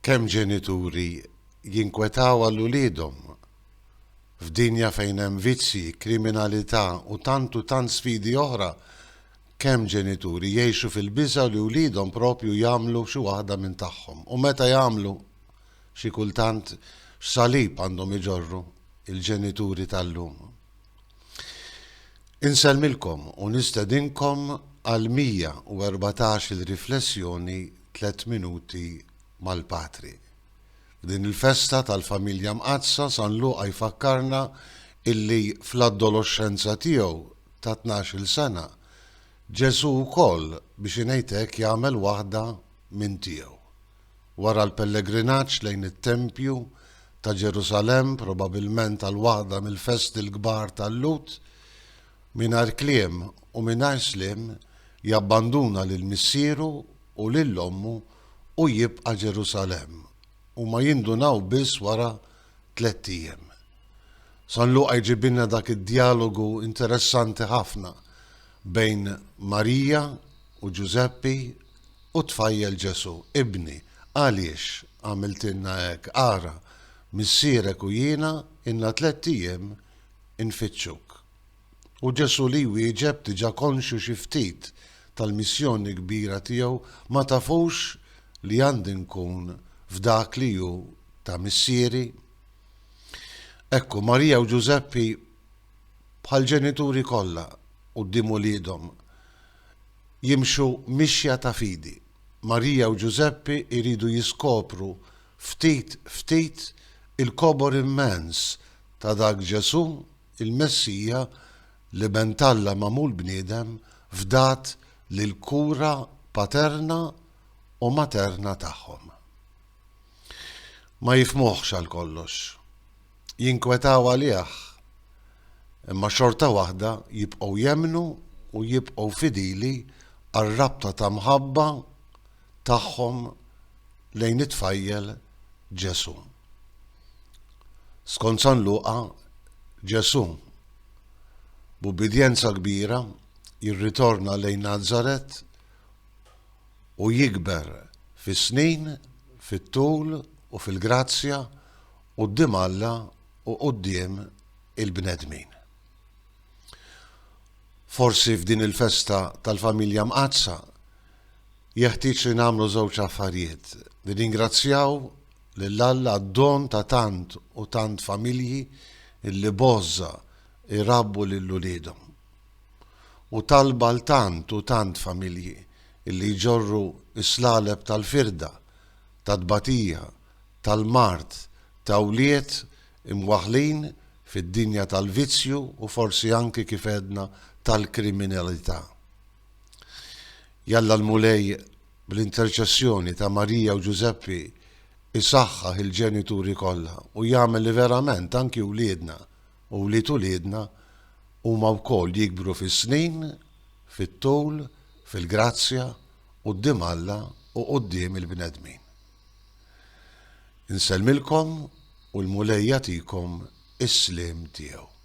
Kemm ġenituri jinkwetaw għal uliedhom f'dinja fejn hemm vizzji, kriminalità u tant u tant sfidi oħra, kemm ġenituri jgħixu fil-biża' li wliedhom proprju jagħmlu xi waħda minn tagħhom. U meta jagħmlu, xi kultant x'salib għandhom iġorru il-ġenituri tal-lum. Insellmilkom u nistedinkom għal 114-il riflessjoni Tlett Minuti mal-Patri. F'din il-festa tal-Familja Mqaddsa San Luqa jfakkarna illi fl-addoloxxenza tiegħu ta' 12-il sena, Ġesù wkoll biex ingħid hekk jagħmel waħda minn tiegħu. Wara l-pellegrinaġġ lejn it-tempju ta' Ġerusalemm, probabilment għal waħda mill-festi l-kbar tal-Lhud, mingħajr kliem u mingħajr sliem jabbanduna lil missieru u lil ommu u jibqa' Ġerusalemm. Huma jindunaw biss wara tlett ijiem. San Luqa jġibilna dak id-djalogu interessanti ħafna bejn Marija u Ġużeppi u t-tfajjel Ġesù, Ibni, għaliex għamiltilna hekk? Ara, missierek u jiena ilna tlett ijiem infittxuk. U Ġesù li jwieġeb, diġà konxju xi ftit tal-missjoni kbira tiegħu, Ma tafux li għandi nkun f'dak li hu ta' Missieri? Ekku, Marija u Ġużeppi bħall-ġenituri kollha quddiem uliedhom, jimxu mixja ta' fidi. Marija u Ġużeppi jridu jiskopru ftit ftit il-kobor immens ta' dak Ġesù, il-Messija, l-Iben t'Alla magħmul bniedem, fdat lill-kura paterna u materna tagħhom. Ma jifhmuhx għal kollox. Jinkwetaw għalih, imma xorta waħda jibqgħu jemmnu u jibqgħu fidili għar-rabta ta' mħabba tagħhom lejn it-tfajjel Ġesù. Skont San Luqa, Ġesù, b'ubbidjenza kbira, jirritorna lejn Nazaret u jikber fis-snin, fit-tul u fil-grazzja quddiem Alla u quddiem il-bnedmin. Forsi f'din il-festa tal-Familja Mqaddsa jeħtieġ li nagħmlu żewġ affarijiet, nirringrazzjaw lil Alla għad-don ta' tant u tant familji li b'għożża jrabbu lil uliedhom. U talba għal tant u tant familji li jġorru s-slaleb tal-firda, tat-tbatija, tal-mard, ta' wlied imwaħħlin fid-dinja tal-vizzju u forsi anki kif għedna tal-kriminalità. Jalla l-Mulej bl-interċessjoni ta' Marija u Ġużeppi isaħħaħ il-ġenituri kollha u jagħmel li verament anki wliedna u wlied uliedna huma wkoll jikbru fis-snin, fit-tul, fil-grazzja, quddiem Alla u quddiem il-bnedmin. Insellmilkom u l-Mulej jagħtikom is-sliem tiegħu.